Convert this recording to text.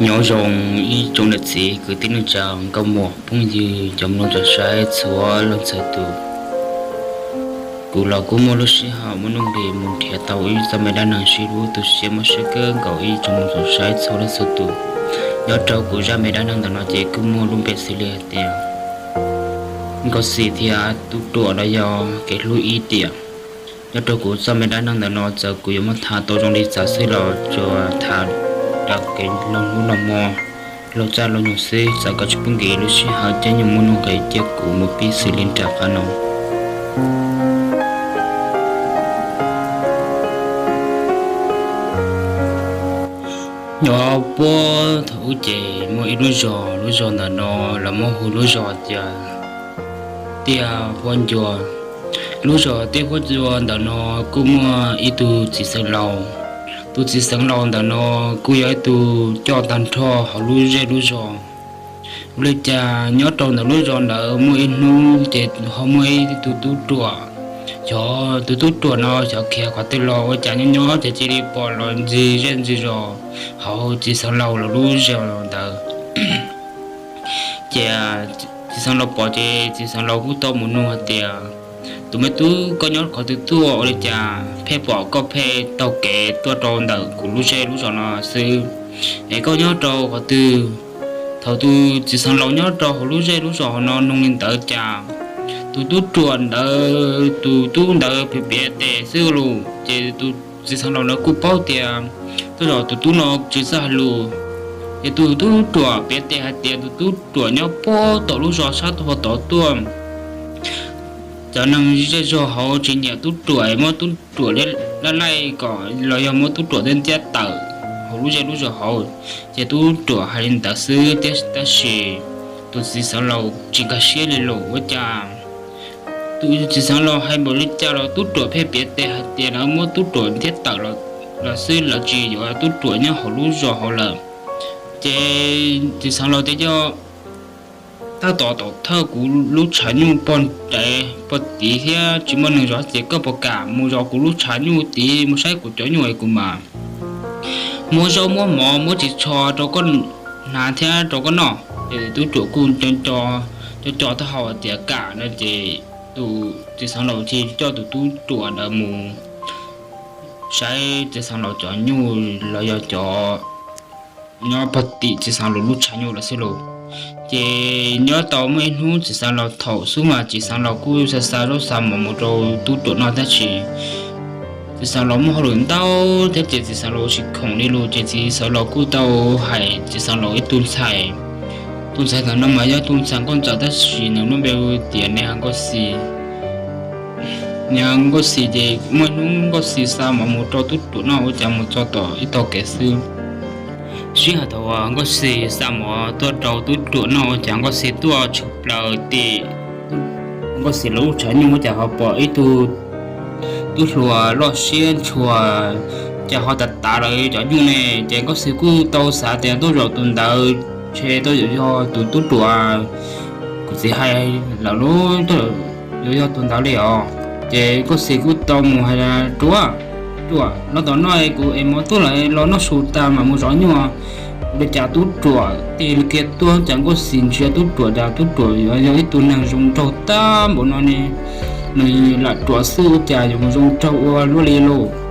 Nyob zoo ib tsoom niam txiv kwv tij neej tsa nkauj muam phooj ywg cov mloog cov saib txhua leej txhua tus. Kuv los kuj muaj lub sij hawm muaj nuj nqis mus nrhiav tau ib zaj me dab neeg sib hlub tu siab muaj siab kawg nkaus ib tsoom mloog cov saib txhua leej txhua tus. Nyob rau kuv zaj me dab neeg ntawm no ces kuj muaj lub npe xws li hais tias Nkauj Xis thiab Tub Ruam los yog kev hlub ib tiam. Nyob rau kuv zaj me dab neeg ntawm no txawm kuv yuav muab tham tau zoo li cas xwb los tsuas tham rau kev laug hnub laug hmo, laug txaj laug nyoog xwb, txawm koj tsis pub nkim lub sij hawm caij nyoog muaj nuj nqis cia kuv mus pib xws li nram qab no. Nyob puag thaum ub ces muaj ib lub zos, lub zos ntawm no lawv muab hu lub zos tias Tiaj Huab Ncua. Lub zos Tiaj Huab Ncua ntawm no kuj muaj ib tug txiv xeev laus. Tus txiv xeev laus ntawm no kuj yog ib tug coj tag nrho hauv lub zej lub zos. Ua li cas nyob rau ntawm lub zos ntawd muaj ib hnub ces ho muaj ib tug tub ruam. Xyov tus tub ruam no xyov khiav qhov twg los ua cas nyob nyob ces cia li pom los ntxig zej ntxig zos hauv txiv xeev laus lawv lub zos ntawd. Ces txiv xeev laus pom ces txiv xeev laus kuj tau mus nug hais tias, Tus me tub, koj nyob qhov twg tuaj ua li cas pheej pom koj pheej taug kev tuaj rau ntawm kuv lub zej lub zos no xwb? Es koj nyob rau qhov twg? Thaum tus txiv xeev laus nyob rau hauv lub zej lub zos no nug li ntawd cas tus tub ruam ntawd, tus tub ntawd piav piav tes xwb lus. Ces tus txiv xeev laus ntawd kuj paub tias tej zaum tus tub no tsis txawj hais lus. Ces tus tub ruam piav tes hais tias tus tub ruam nyob puag tom lub zos sab tod tuaj. Cov neeg zej zog hauv tsis nyiam tub ruam, muab tub ruam dab laij kom los yog muab tub ruam tej ntiab tawm hauv lub zej lub zos hauv. Ces tub ruam hais li ntawd xwb thiab tab sis tus txiv xeev laus tsis nkag siab li lus ua cas tus txiv xeev laus hais npaum li cas los tub ruam pheej piav tes hais tias lawv muab tub ruam ntiab tawm los xwb, lawv tsis yuav tub ruam nyob hauv lub zos hauv lawm. Ces txiv xeev laus tias, Yog tab tom tom thawj kuv lub tshav nyuj pog nrev pog tid thiab tsis muaj neeg zov ces koj puas kam mus zov kuv lub tshav nyuj tid, mus saib kuv cov nyuj es kuv mam muab zaub muab mov muab ris tsho rau koj hnav thiab rau koj noj. Ces tub ruam kuj co co taub hau tias kam no ces tus txiv xeev laus thiaj coj tus tub ruam ntawd mus saib txiv xeev laus cov nyuj los yog cov nyob pog tim txiv xeev laus lub tshav nyuj lawm xwb lauj. Ces nyob tau muaj ib hnub txiv xeev laus thaum xub mas txiv xeev laus kuj xa xa zaub xa mov mus rau tub ruam noj tab sis txiv xeev laus muaj hauj lwm ntau thiab ces txiv xeev laus tsis khoom li lus ces txiv xeev laus kuj tau hais txiv xeev laus ib tug ntxhais. Tus ntxhais ntawm no mas yog tus ntxhais nkauj ntxawm tab sis nws lub npe hu tias Niag Nkauj Xis. Niag Nkauj Xis ces muaj ib hnub Nkauj Xis xa mov mus rau tub ruam noj ua cas mus txog tom ib tog kev xwb. Sij hawm thaum Nkauj Xis xa mov tuaj rau tub ruam noj ua cas Nkauj Xis tuaj tshwm plaws tim Nkauj Xis lawv lub tshav nyuj ua cas ho pom ib tug tub hluas loj siab ntshua cas ho tav tav lawv cov nyuj ne. Ces Nkauj Xis kuj tau xav tias tej zaum tus ntawd ntshe tej zaum yog tus tub ruam kuv txiv hais lawm lauj, tej zaum yuav yog tus ntawd li os. Ces Nkauj Xis kuj tau mus hais, Ruam, ruam, los tom no kuv ev mov tuaj lawm, los noj su tas mam mus zov nyuj. Ua li cas tub ruam tig kiag tuaj cas Nkauj Xis ntsia tub ruam cas tub ruam yuav yog ib tug neeg zoo nraug tag npaum no ne. Nws lam ruam xwb ua cas yuav mus zoo nraug ua luaj li lauj.